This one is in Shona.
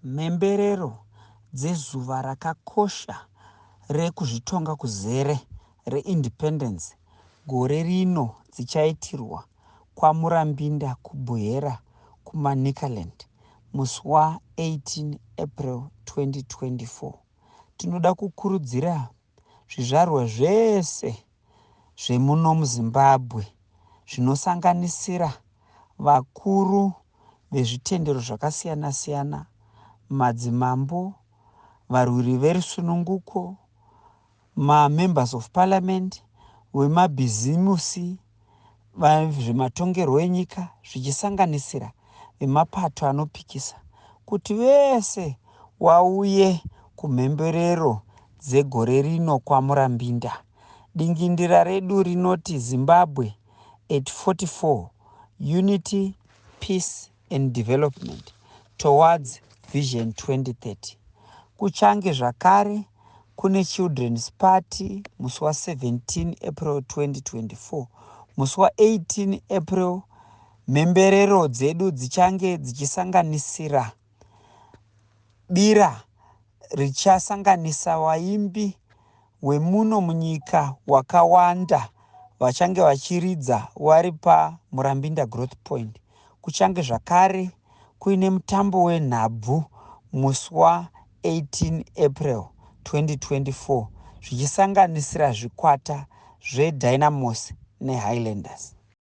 Mhemberero dzezuva rakakosha rekuzvitonga kuzere reIndependence gore rino dzichaitirwa kwaMurambinda kuBuhera kuManicaland musi wa18 April 2024. Tinoda kukurudzira zvizvarwa zvese zvemuno muZimbabwe zvinosanganisira vakuru vezvitendero zvakasiyana-siyana, madzimambo, varwiri verusununguko, mamembers of parliament, vemabhizimusi, vezvematongerwo enyika zvichisanganisira vemapato anopikisa kuti vese wauye kumhemberero dzegore rino kwaMurambinda. Dingindira redu rinoti Zimbabwe at 44 Unity, Peace and Development towards Vision 2030. Kuchange zvakare kune Children's Party musi wa17 April 2024. Musi wa18 April mhemberero dzedu dzichange dzichisanganisira bira richasanganisa vaimbi wemuno munyika wakawanda vachange vachiridza vari paMurambinda Growth Point. Kuchange zvakare kuine mutambo wenhabvu musi wa18 April 2024 zvichisanganisira zvikwata zveDynamos neHighlanders.